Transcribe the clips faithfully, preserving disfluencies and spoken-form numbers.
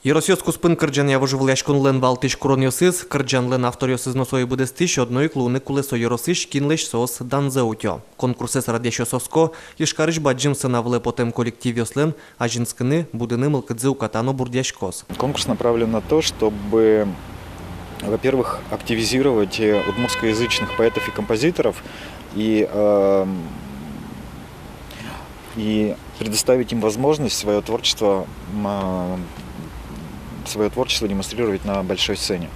Ёросъёс куспын кырӟанъя вожвылъяськонлэн валтӥсь куронъёсыз, кырӟанлэн авторъёсыз но сое быдэстӥсь одно ик луыны кулэ со ёросысь, кинлэсь соос данзэ утё. Конкурсэз радъясьёс оско: Ижкарысь бадӟым сцена вылэ потэм коллективъёслэн азинскыны, будыны мылкыдзы уката но бурдъяськоз. Конкурс направлен на то, чтобы, во-первых, активизировать, э, удмуртскоязычных поэтов и композиторов и, эм, и предоставить им возможность свое творчество, м, а, свое творчество демонстрировать на большой сцене.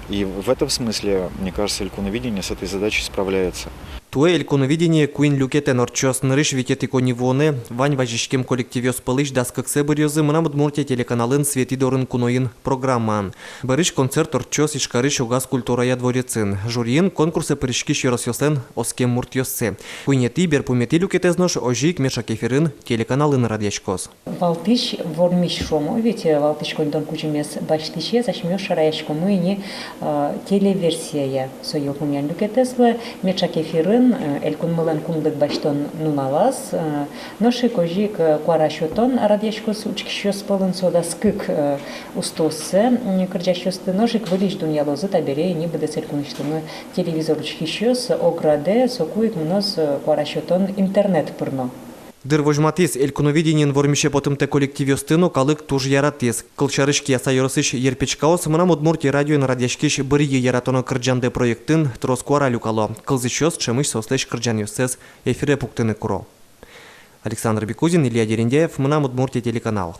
И в этом смысле, мне кажется, Элькуновидение с этой задачей справляется. Туэ Элькуновидение куинь люкетэн ортчоз. Нырысь витетӥ коньывуонэ вань вазиськем коллективъёс пӧлысь дас кыксэ быръёзы «Мынам Удмуртие» телеканалын Светӥ дорын куноын программаын. Бӧрысь концерт ортчоз Ижкарысь Огаз культурая дворецын. Жюриын конкурсэ пыриськись ёросъёслэн оскем муртъёссы. Куинетӥ, берпуметӥ люкетэз нош озьы ик меӵак эфирын, телеканалын радъяськоз. Валтӥсь вормись, шуом ведь, э, валтӥсь коньдон кузьымез басьтӥсез, асьмеос шараяськомы ини, э, телеверсияя со йылпумъян люкетэзлы. Меӵак эфирын, э, Элькунмылэн кунлык басьтон нуналаз, э, нош ик озьы ик, э, куара сётон радъяськоз учкисьёс пӧлын, со дас кык, э, устоосыз, м, кырӟасьёсты, нош ик выльысь дунъялозы табере ини быдэс Элькунысьтымы телевизор учкисьёс. Оградэ соку ик мыноз, э, куара сётон интернет пыр но. Дыр возьматӥз: Элькуновидениын вормисе потымтэ коллективъёсты но калык туж яратӥз. Кылсярысь, Кияса ёросысь «Ерпечкаос» «Мынам Удмуртие» радиоын радъяськись «Бырйы яратоно кырӟандэ» проектын трос куара люкало. Кылзӥсьёс ӵемысь соослэсь кырӟанъёссэс эфире пуктыны куро. Александр Бекузин, Илья Дерендяев, «Мынам Удмуртие» телеканал.